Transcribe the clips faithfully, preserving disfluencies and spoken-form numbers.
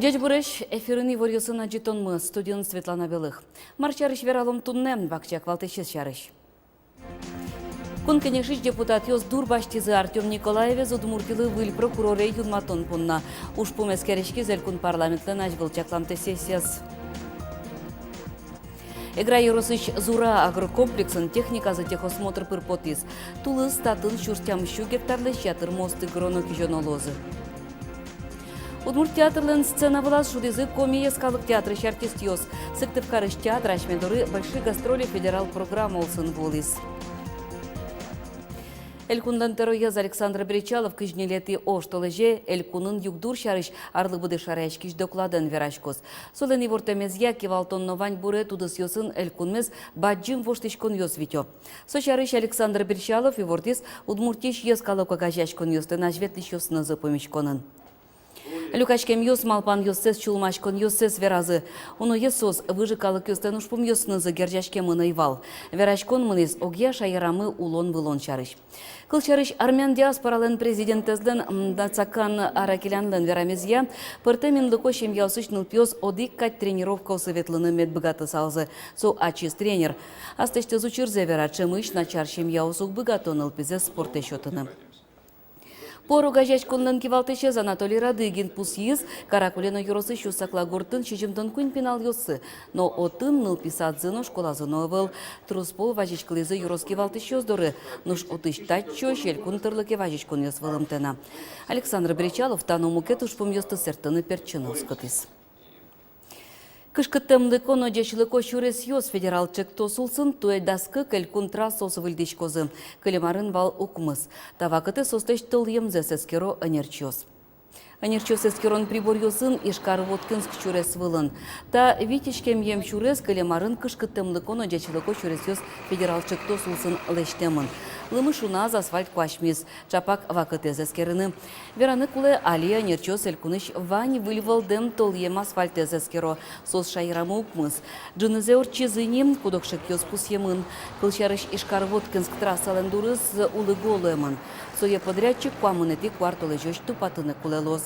Ӟечбуресь! Эфирын иворъёсын адӟытонмы, студиын Светлана Белых. Мар сярысь вералом туннэ, вакчияк валтӥсез сярысь. Кун Кенешысь депутатъёс дурбасьтӥзы Артём Николаевез Удмуртилы выль прокуроре юнматон понна. Ужпум эскериськиз Элькун парламентлэн азьвыл чакламтэ сессияз. Эгра ёросысь Зура агрокомплексын техниказы техосмотр пыр потӥз. Тулыс татын сюрс тямыссю гектарлэсь ятыр мосты гыроно-кизёно луозы. Удмурт театрлэн сцена вылаз шудӥзы Коми йӧскалык театрысь артистъёс. Сыктывкарысь театр асьме доры «Большие гастроли» федерал программа улсын вуылӥз. Элькунлэн тӧроез Александр Бречалов кызь ньылетӥ оштолэзе Элькунын югдур сярысь арлы быдэ шараяськись докладэн вераськоз. Солэн ивортэмезъя, кивалтон но ваньбурет удысъёсын Элькунмес бадӟым воштӥськонъёс витё. Со сярысь Александр Бречалов ивортӥз Удмуртиысь йӧскалык огазеяськонъёслэн азьветлӥсьёсынызы пумиськонын. Люкаськемъёс, малпанъёссэс, сюлмаськонъёссэс веразы. Уноез соос выжы калыкъёслэн ужпумъёсынызы герӟаськемын ӧй вал. Вераськон мынӥз огъя шаерамы улон-вылон сярысь. Кылсярысь, армян диаспоралэн президентэзлэн Мдацакан Аракелянлэн верамезъя, пӧртэм инлыко семьяосысь нылпиос одӥг кадь тренировкаосы ветлыны мед быгатысалзы. Со ачиз тренер. Аслэсьтыз учырзэ вера: ӵемысь начар семьяос уг быгато нылпизэс спортэ сётыны. Пор огазеяськонлэн кивалтӥсез Анатолий Радыгин пусйиз, Каракулино ёросысь Усакла гуртын сизьымдон куинь пиналъёссы, но отын нылпи садзы но, школазы но ӧвӧл. Трос пол вазиськылӥзы ёрос кивалтӥсьёс доры. Нош отысь татчыозь Элькун тӧрлыке вазиськонъёс вӧлымтэ на. Александр Бречалов та но мукет ужпумъёсты сэрттыны-пертчыны оскытӥз. «Кышкыттэмлыко но ӟечлыко сюресъёс» федерал ӵектос улсын туэ дас кык элькун трассаос выльдӥськозы. Кылем арын вал укмыс. Та вакытэ соослэсь толъемзэс эскеро ӧнерчиос. Ӧнерчиос эскерон приборъёсын Ижкар-Воткинск сюрес вылын. Та вить иськемъем сюрес кылем арын «Кышкыттэмлыко но ӟечлыко сюресъёс» федерал ӵектос улсын лэсьтэмын. Лымы шуназ асфальт куасьмиз. Ӵапак вакытэз эскерыны. Вераны кулэ, али ӧнерчиос элькунысь вань выль вӧлдэм толъем асфальтэз эскеро. Соос шаерамы укмыс. Ӝынызэ ортчизы ини, куд-ог ӵектос пусъемын. Кылсярысь, Ижкар-Воткинск трассалэн дурыз улыго луэмын. Сое подрядчик куамынэтӥ куартолэзёзь тупатыны кулэ луоз.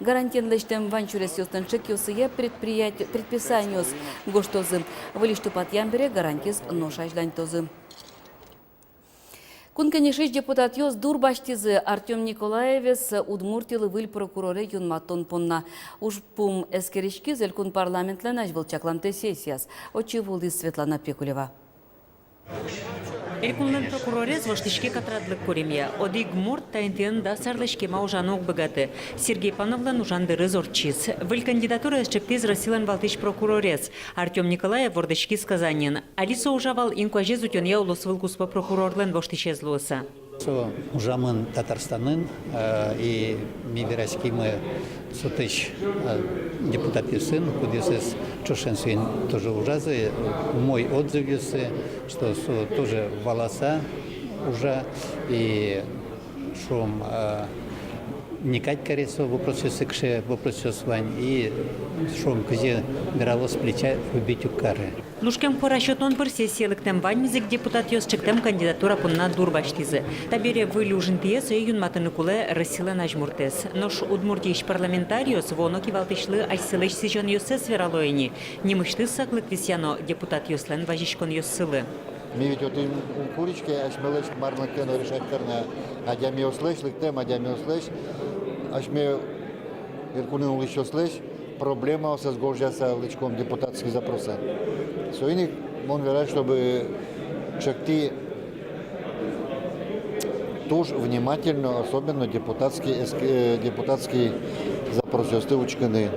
Гарантиен лэсьтэм вань сюресъёслэн ӵектосъёссыя предприят-, предписаниос гожтозы. Выльысь тупатъям бере гарантиез нош азьланьтозы. Кун Кенешысь депутатъёс дурбасьтӥзы Артём Николаевез Удмуртилы выль прокуроре юнматон понна. Ужпум эскериськиз Элькун парламентлэн азьвыл чакламтэ сессияз. Отчы вуылӥз Светлана Пикулева. Элькунлэн прокурорез воштӥське катрадлык куремъя. Одӥг мурт та интыын дас арлэсь кема ужаны уг быгаты. Сергей Пановлэн ужан дырыз ортчиз. Выль кандидатураез ӵектӥз Россилэн валтӥсь прокурорез. Артём Николаев вордӥськиз Казаньын. Али со ужа вал инкуазез утёнъя улосвыл куспо прокурорлэн воштӥсез луыса. Со ужамын Татарстанын, э, и ми вераськимы сотысь, э, депутатъёсын, кудъёсыз ӵошен соин тоже ужазы, умой отзывъёссы, что со тоже валаса ужа, и шуом, э, вникать каре со вопросъёсы, кыӵе вопросъёс вань, и шуом, кызьы вералоз, с плеча рубить уг кары. Лушкем куара сётон пыр сессие лыктэм ваньмыз ик депутатъёс ӵектэм кандидатура понна дурбасьтӥзы. Табере выль ужинтые сое юнматыны кулэ Россилэн азьмуртэз. Нош Удмуртиысь парламентариос вуоно кивалтӥсьлы асьсэлэсь сӥзёнъёссэс верало ини. Нимысьтыз саклык висъяно депутатъёслэн вазиськонъёссылы. Ми ведь отын ум куриське асьмелэсь марлы ке но решать карыны, адямиослэсь, лыктэм адямиослэсь, асьме элькунын улӥсьёслэсь проблемаоссэс гожъяса лыдӟиськом депутатский запросэ. Соин ик мон верай, чтобы ӵектӥ туж внимательно, особенно депутатский эск-, э, депутатский запросъёсты учкыны.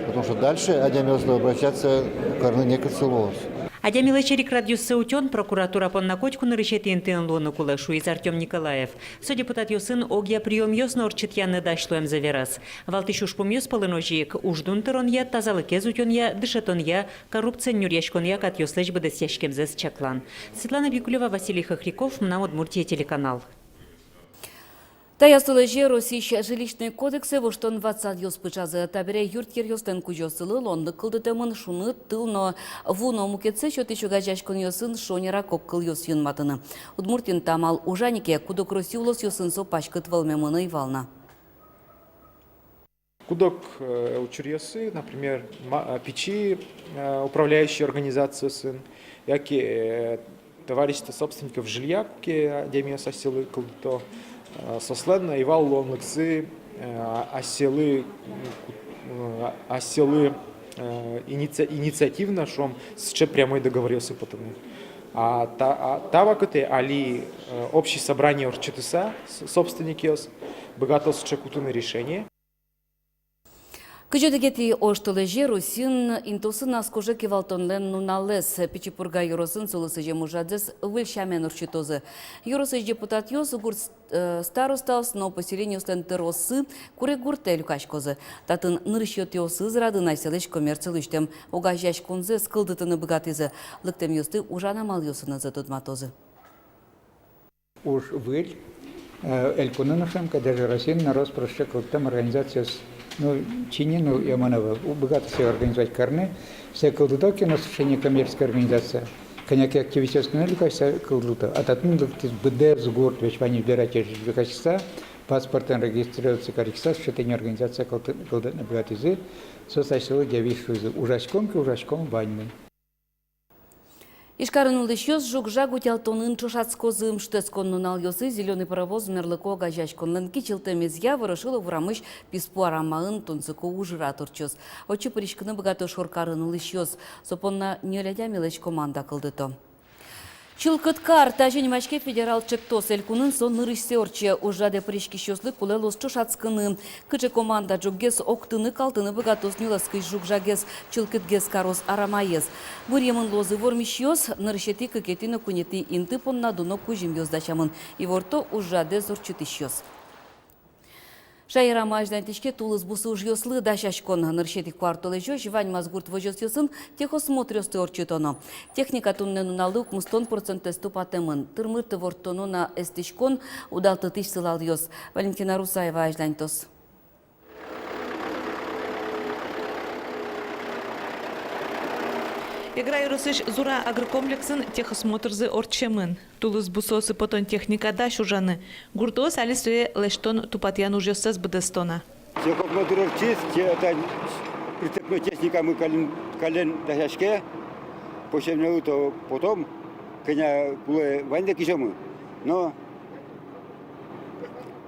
Потому что дальше адямиослы обращаться карыны некытчы луоз. Адямилэсь эрикрадъёссэ утён прокуратура понна котьку нырысетӥ интыын луыны кулэ, шуиз Артём Николаев. Со депутатъёсын огъя приёмъёс но ортчытъяны дась луэмзэ вераз. Валтӥсь ужпумъёс пӧлын озьы ик уждун тыронъя, тазалыкез утёнъя, дышетонъя, коррупциен нюръяськонъя катъёслэсь быдэсъяськемзэс чаклан. Светлана Пикулева, Василий Хохряков, «Мынам Удмуртие» телеканал. Таяз толэзе Россиысь Жилищной кодексэ воштон-ватсанъёс пыӵазы. Табере юртъеръёслэн кузёоссылы луонлык кылдытэмын шуныт, тыл но ву но мукетсэ сётӥсь огазеяськонъёсын шонерак огкылъёс юнматыны. Удмуртиын та амал ужа ни ке, куд-ог Россия улосъёсын со паськыт вӧлмемын ӧй вал на. Куд-ог, э, учыръёсы, например, ма-, э, пичи, э, управляющий организациосын, яке, э, товарищество собственников жилья, куке адямиос асьсэлы кылдыто, э, соослэн ӧй вал луонлыксы, э, асьсэлы, м, ку-, э, асьсэлы, э, иници-, инициативно, шуом, сыӵе прямой договоръёсы потыны. А та, а та вакытэ али, э, общий собрание ортчытыса, с-, собственникъёс быгато сыӵе кутыны решение. Кызь одӥгетӥ оштолэзе Россиын интыосын ас кожа кивалтонлэн нуналэз. Пичи Пурга ёросын солы сӥзем ужрадэз выль сямен ортчытозы. Ёросысь депутатъёс, гурт, э, старостаос но поселениослэн тӧроосы Куреггуртэ люкаськозы. Татын нырысетӥосыз радын асьсэлэсь коммерци лэсьтэм огазеяськонзэс кылдытыны быгатӥзы. Лыктэмъёсты ужан амалъёсынызы тодматозы. Уж выль, э, элькунын но, шуом ке, даже Россиын но рос-прос сыӵе кылдытэм организациос, ну, чиньыен но, я, мон ӧвӧл, уг быгаты сое организовать карыны. Сое кылдыто ке но сыӵе некоммерческой организация, кӧня ке активистъёс гинэ люкаськыса кылдыто. А татын лыктӥз быдэс гурт, весь вань избирательёс люкаськыса, паспортэн регистрироваться кариськыса, сыӵе тӥни организация кылды-, кылдытыны быгатӥзы. Соос асьсэлы ӧдъявись шуизы: ужаськом ке, ужаськом ваньмы. Ижкарын улӥсьёс жуг-жаг утялтонын ӵошатскозы. Шутэтскон нуналъёсы «Зелёный паровоз» мерлыко огазеяськонлэн кичӧлтэмезъя Ворошилов урамысь Писпу арамаын тунсыко ужрад ортчоз. Отчы пыриськыны быгато шоркарын улӥсьёс. Со понна ньыль адямилэсь команда кылдыто. «Чылкыт кар» — тазьы нимаське федерал ӵектос. Элькунын со нырысьсэ ортче. Ужрадэ пыриськисьёслы кулэ луоз ӵошатскыны, кыӵе команда ӝоггес октыны-калтыны быгатоз нюлэскысь жуг-жагез, чылкытгес кароз арамаез. Быръемын луозы вормисьёс. Нырысетӥ, кыкетӥ но куинетӥ инты понна дуно кузьымъёс дасямын, иворто ужрадэз ортчытӥсьёс. Шаерамы азьланьтӥське тулыс бусы ужъёслы дасяськон. Нырысетӥ куартолэзёзь ваньмаз гурт возёсъёсын техосмотръёсты ортчытоно. Техника туннэ нуналлы укмыстон процентэз тупатэмын. Тырмыт ворттоно на эстӥськон удалтытӥсь сылалъёс. Валентина Русаева азьланьтоз. Эгра ёросысь «Зура» агрокомплексын техосмотрзы ортчемын. Тулыс бусыосы потон техника дась ужаны. Гуртоос али сое лэсьтон-тупатъян ужъёссэс быдэсто на. Техосмотр ортчиз, те-, та прицепной техникамы каллен, каллен дасяське. Посевнолы то потом, кӧня кулэ, ваньзэ кисёмы. Но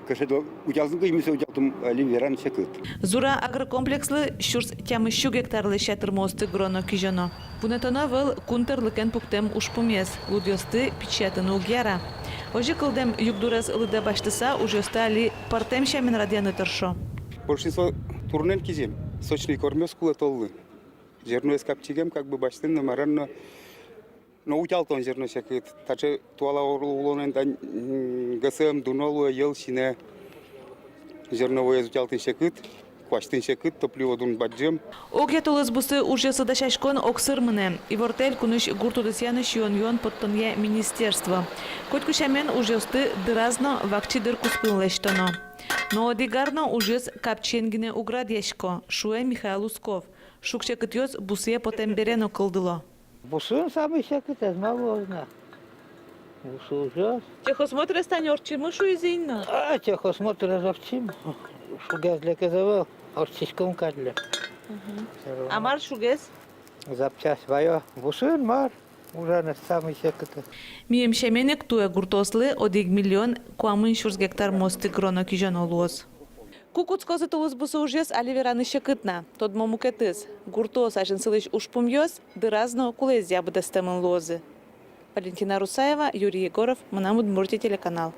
кӧшедо утялтыны кызьы ми сое утялтом, али вераны секыт. «Зура» агрокомплекслы сюрс тямыссю гектарлэсь ятыр муосты гыроно-кизёно. Вунэтоно ӧвӧл кун тӧрлыкен пуктэм ужпумез, лудъёсты пичиятыны уг яра. Озьы кылдэм югдурез лыдэ басьтыса, ужъёсты али пӧртэм сямен радъяны тыршо. Большинство турнэн кизем, сочный кормёз кулэ толлы. Зерноез капчигем, как бы, басьтыны но, мараны но. Но утялтон зерно секыт. Таӵе туала улонэн тань, м, ГСМ дуно луэ, йӧл синэ. Зерновоез утялтыны секыт, куасьтыны секыт, топливо дун бадӟым. Огъя тулыс бусы ужъёсы дасяськон огсыр мынэ. Ивортэ элькунысь гурт удысъя но сиён-юон поттонъя министерство. Котьку сямен, ужъёсты дыраз но, вакчи дыр куспын лэсьтоно. Но одӥг ар но ужъёс капчиен гинэ уг радъясько, шуэ Михаил Усков. Шуг-секытъёс бусые потэм бере но кылдыло. Бусыын самой секытэз, малы озьы на. Бусыын ужъёс. Техосмотрез тани ортчимы, шуизы ини но. А, техосмотрез ортчим. Шугез лекез ӧвӧл, ортчиськом кадь лек. Мгм. А мар шугез? Запчасть ваё. Бусыын мар ужаны самой секытэз. Мием сямен ик, туэ гуртоослы одӥг миллион куамын сюрс гектар муосты гыроно-кизёно луоз. Ку кутскозы тулыс бусы ужъёс, али вераны секыт на. Тодмо мукетыз: гуртоос азьын сылӥсь ужпумъёс дыраз но кулэезъя быдэстэмын луозы. Валентина Русаева, Юрий Егоров, «Мынам Удмуртие» телеканал.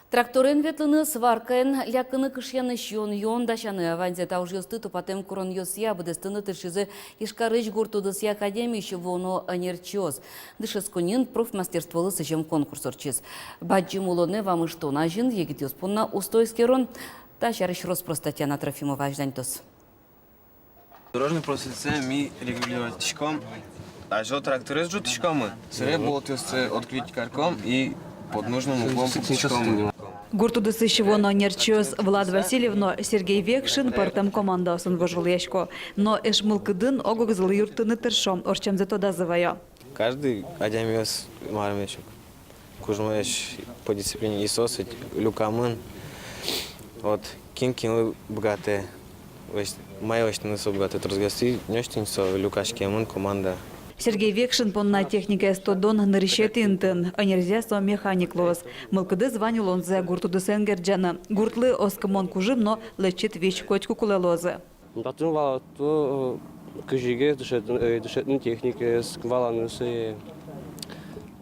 Тракторен ветлыны, сваркаен лякыны, кышъяны, сиён-юон дасяны — ваньзэ та ужъёсты тупатэм куронъёсъя быдэстыны тыршизы Ижкарысь гурт удысъя академиысь вуоно ӧнерчиос. Дышетсконниын профмастерстволы сӥзем конкурс ортчиз. Бадӟым улонэ вамыштон азьын егитъёс понна усто эскерон. Та сярысь рос-прос Татьяна Трофимова азьланьтоз. Дорожный полосаез ми регулировать кариськом, азьло тракторез ӝутӥськомы, собере болтъёссэ открыть кариськом и под нужным углом кутӥськом. Гурт удысысь вуоно ӧнерчиос Влад Васильев но Сергей Векшин пӧртэм командаосын вожвылъясько. Но эш мылкыдын ог-огзылы юрттыны тыршо, ортчемзэ тодазы вайо. Каждый адямиос, марым, эшшо кужмоесь по дисциплине, и соос ведь люкамын. Вот кин кинлы быгатэ, весь, мае весь тынэсо быгатэ, тросгес и нёсьтынь со люкаськемын команда. Сергей Векшин понна техникаез тодон нырысетӥ интыын, ӧнерзэ со механик луоз. Мылкыдыз вань улонзэ гурт удысэн герӟаны. Гуртлы оскымон кужым но лэчыт визь котьку кулэ луозы. Татын валатэ, э, кызьы гес дышет-, э, дышетыны техникаез, валаны сое,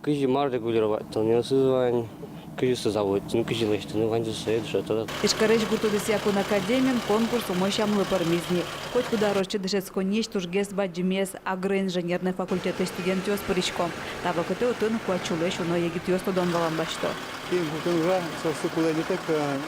кызьы мар регулировать карыны сое вань, кызьы сое заводить, ну, кызьы лэсьтыны, ваньзэ сое дышето. Ижкарысь гурт удысъя кун академиын конкурс умой сямлы пӧрмиз ни. Котькуд ар ортчем дышетсконниысь тужгес бадӟымез агроинженерной факультетысь студентъёс пырисько. Та вакытэ отын куать сюлэсь уно егитъёс тодон-валан басьто. Кин гуртын ужа, соослы кулэ не только, э,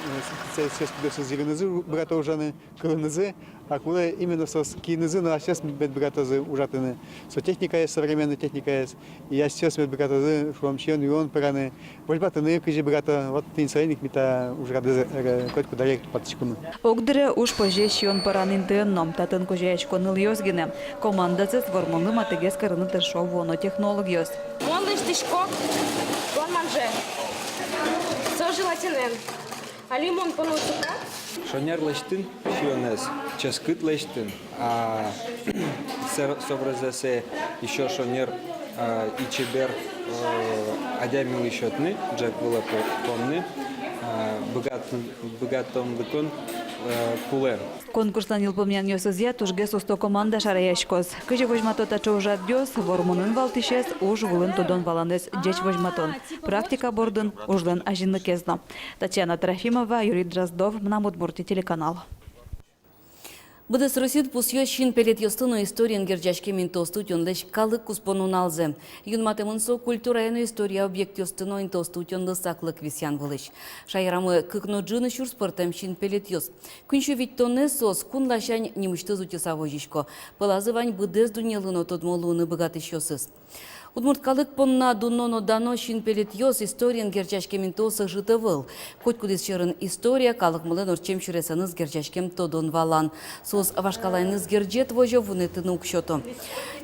специалистъёс, кудъёсыз йырынызы быгато ужаны, кылынызы, а кулэ именно соос киынызы но асьсэос мед быгатозы ужатыны. Со техникаез, современной техникаез, и асьсэос мед быгатозы, шуом, сиён-юон пӧраны, возьматыны кызьы быгато, вот тӥни соин ик ми та ужрадыз, э, котькуд аре тупатӥськомы. Огдыре уж пӧзе сиён пӧран интыын но, татын кузёясько нылъёс гинэ. Командазэс Вормонлы матыгес карыны тыршо вуоно технологъёс. Мон лэсьтӥсько вормонзэ. Со желательно. Али мон пону цукат. Шонер лэсьтӥм сиёнэз, ческыт лэсьтӥм, а сэр-, собере сое ещё шонер, а, и чебер, э, адямилы сётыны, ӝӧк вылэ по-, понны, а, быгат-, быгатонлыкын, э, кулэ. Конкурслэн йылпумъянъёсызъя тужгес усто команда шараяськоз. Кызьы возьмато таӵе ужрадъёс, Вормонын валтӥсез уж вылын тодон-валанэз ӟеч возьматон, практика бордын ужлэн азинлыкез но. Татьяна Трофимова, Юрий Дроздов, «Мынам Удмуртие» телеканал. Быдэс Россиын пусъёс син пелетъёсты но историен герӟаськем интыосты утёнлэсь калык куспо нуналзэ. Юнматэмын со культурая но история объектъёсты но интыосты утёнлы саклык висъян вылысь. Шаерамы кык но ӝыны сюрс пӧртэм син пелетъёс. Куинь сю витьтонэз соос кун ласянь нимысьтыз утьыса возисько. Пӧлазы вань быдэс дуннелы но тодмо луыны быгатӥсьёсыз. Удмурт калык понна дуно но дано син пелетъёс, историен герӟаськем интыос ӧжыт ӧвӧл. Котькудӥз сьӧрын история, калыкмылэн ортчем сюресэныз герӟаськем тодон-валан. Соос вашкалаеныз герӟет возё, вунэтыны уг сёто.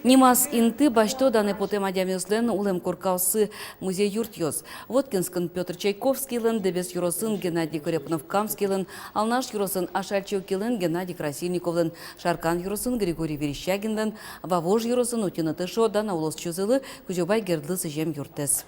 Нимаз инты басьто данэ потэм адямиослэн улэм коркаоссы, музей-юртъёс. Воткинскын Пётр Чайковскийлэн, Дэбес ёросын Геннадий Корепанов-Камскийлэн, Алнаш ёросын Ашальчи Окилэн, Геннадий Красильниковлэн, Шаркан ёросын Григорий Верещагинлэн, Вавож ёросын утьыны тыршо дано улосчизылы, Кузебай Гердлы сӥзем юртэз.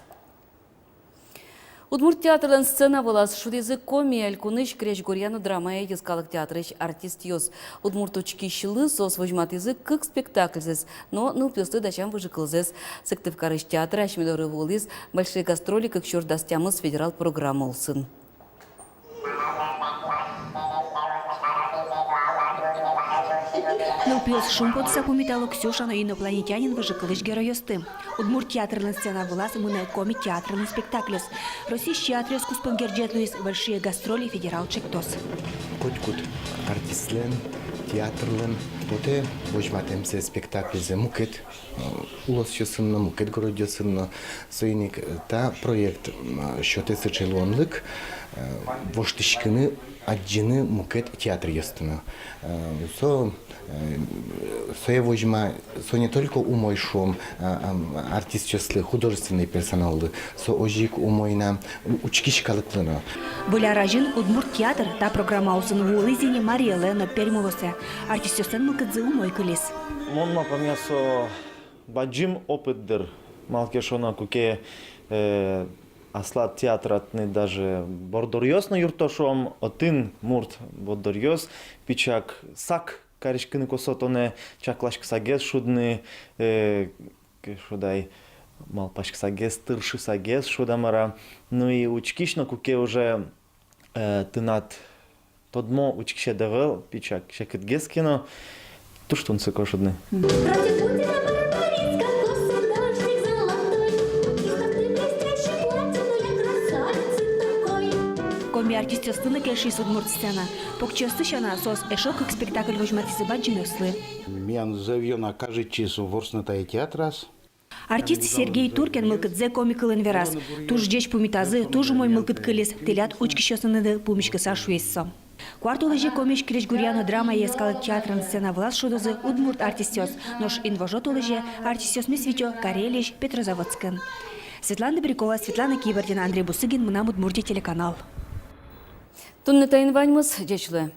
Удмурт театрлэн сцена вылаз шудӥзы Коми элькунысь крезьгуръя но драмая йӧскалык театрысь артистъёс. Удмурт учкисьлы соос возьматӥзы кык спектакльзэс но нылпиослы дасям выжыкылзэс. Сыктывкарысь театр асьме доры вуылӥз «Большие гастроли кык сюрс дас тямыс» федерал программа улсын. Нылпиос шумпотыса пумитало Ксюша но инопланетянин выжыкылысь геройёсты. Удмурт театрлэн сцена вылаз мынэ Коми театрлэн спектаклез. Россиысь театръёс куспын герӟет луиз «Большие гастроли» федерал чектос. Котькуд артистлэн, театрлэн потэ возьматэмзэ, спектакльзэ мукет, э, улосъёсын но, мукет городъёсын но. Соин ик, э, та проект, м, сётэ сыӵе луонлык, э, воштӥськыны, адӟыны мукет театръёсты но. Э, со, э, сое возьма, со не только умой, шуом, а, ам, артистъёслы, художественный персоналлы, со озьы ик умой на у-, учкись калыклы но. Выль ар азьын удмурт театр та программа улсын вуылӥз ини Марий Элэ но Пермь улосэ. Артистъёслэн мылкыдзы умой кылиз. Мон малпамъя, со бадӟым опыт, дыр. Малы ке шуоно, куке, э, аслад театрад тӥни даже борддоръёс но юртто, шуом, отын мурт борддоръёс пичак сак кариськыны косо тонэ, чакласькысагес шудыны, э, ке шуод ай, малпаськысагес, тыршысагес шуод-а, мар-а. Ну и учкись но, куке уже, э, тынад тодмо учкисед ӧвӧл, пичак секытгес ке но, туж тунсыко шудыны. Коми артистъёслы но кельшиз удмурт сцена. Покчиосты сяна, соос эшшо кык спектакль возьматӥзы бадӟымъёслы. Миян зэв ёна кажитчиз ворсны тае театраз. Артист Сергей Туркин мылкыдзэ коми кылын вераз. Туж ӟеч пумитазы, туж умой мылкыд кылиз, тӥляд учкисьёсыныды пумиськыса, шуиз со. Куартолэзе Комиысь крезьгуръя но драмая йӧскалык театрын сцена вылаз шудозы удмурт артистъёс, нош инвожо толэзе артистъёсмес витё Карелиысь Петрозаводскын. Светлана Добрякова, Светлана Кибардина, Андрей Бусыгин, «Мынам Удмуртие» телеканал. Туннэ таин ваньмыз. Ӟеч луэ.